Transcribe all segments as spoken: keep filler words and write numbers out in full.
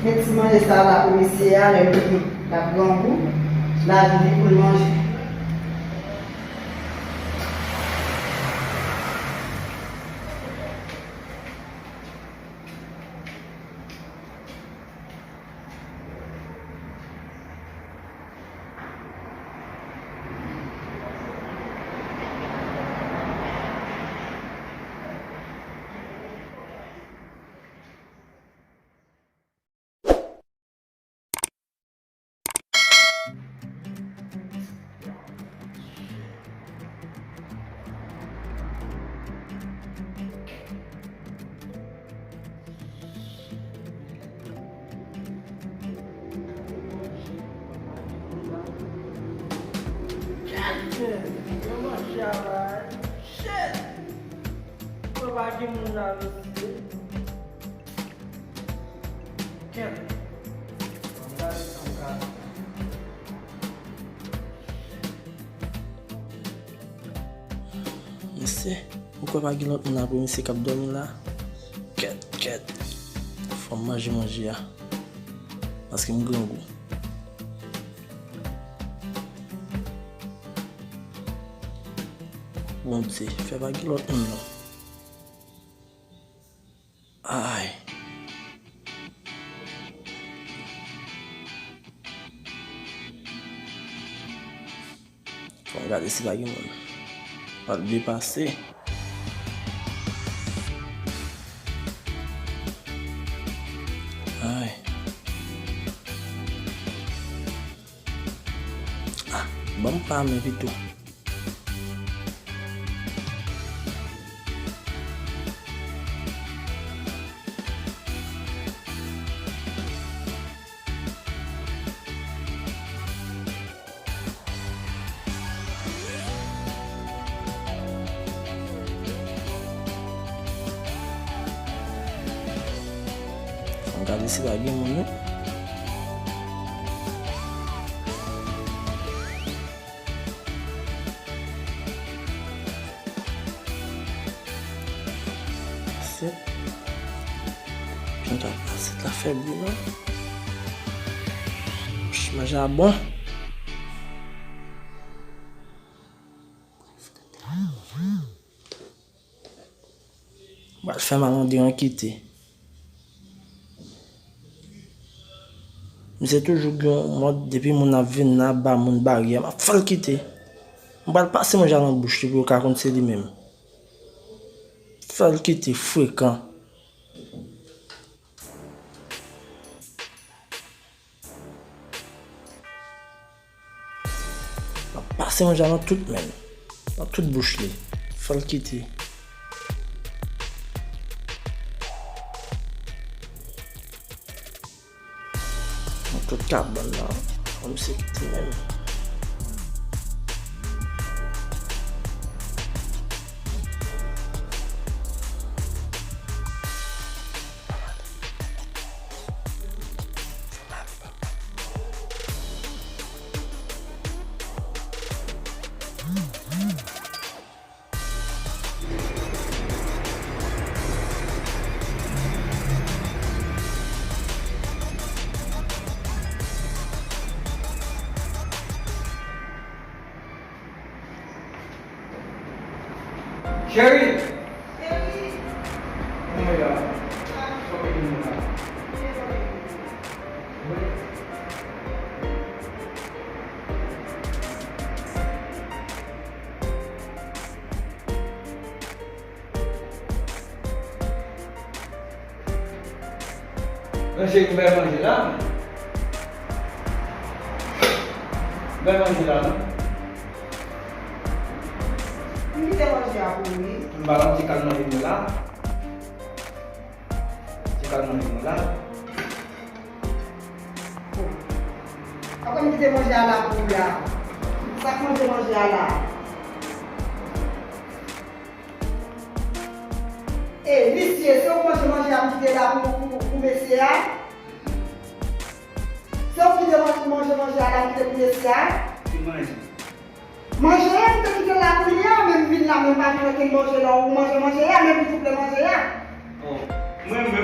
Met ti manje sa la pou mesye a, lè l vini, l ap grangou, l a vini pou l manje. Yo manje a la, shit! Mwen pa gen moun la, mesye. Kèt. Ann gade sa m ka fè. Mesye, ou kwè pa gen lòt moun apre misye k ap dòmi la? Kèt, kèt. Fò m manje manje a. Paske m grangou. Bondye, fè pa gen lòt moun non. Ay. Fò m gade si pa gen moun. Pral depase. Ay. Ah, ban m pa men pito. Ann gade si pa gen moun, wi. Asyèt. Jan ta asyèt la fè bri non. Manje a bon. M pral fè malandren an kite. Misye toujou gen yon mòd, depi moun ap vin la, ba moun baryè, m ap fè l kite. M pral pase manje a nan bouch li pou yo ka konn se li menm. Fè l kite frekan. M ap pase manje a nan tout men l, nan tout bouch li. Fè l kite. Nan tout kabann nan, fò misye kite men l. Cheri! Cheri! Kòman w ye la? Sa w gen pou mwen la? Mwen se ouvè manje la. Ouvè manje la, non. M kite manje a pou ou, wi. M ba l yon ti kal manje mwen la. Ti kal manje mwen la. Apre m kite manje a la pou ou la. Sa k manje manje a la? E, visye, se ou k manje manje a m kite la pou, pou, pou mesye a? Se ou k kite man-, manje manje a la m kite pou mesye a? Ki manje? Manje a m te kite la kounye a, men m vin la, men m pa jwenn okenn manje la, ou manje manje a, men m toujou vle manje a. Oh, mwen menm,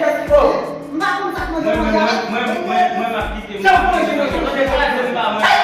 pyès. Oh, m pa konn sa k manje manje a. Mwen, mwen, mwen, mwen, m ap kite. Sa w manje manje manje a?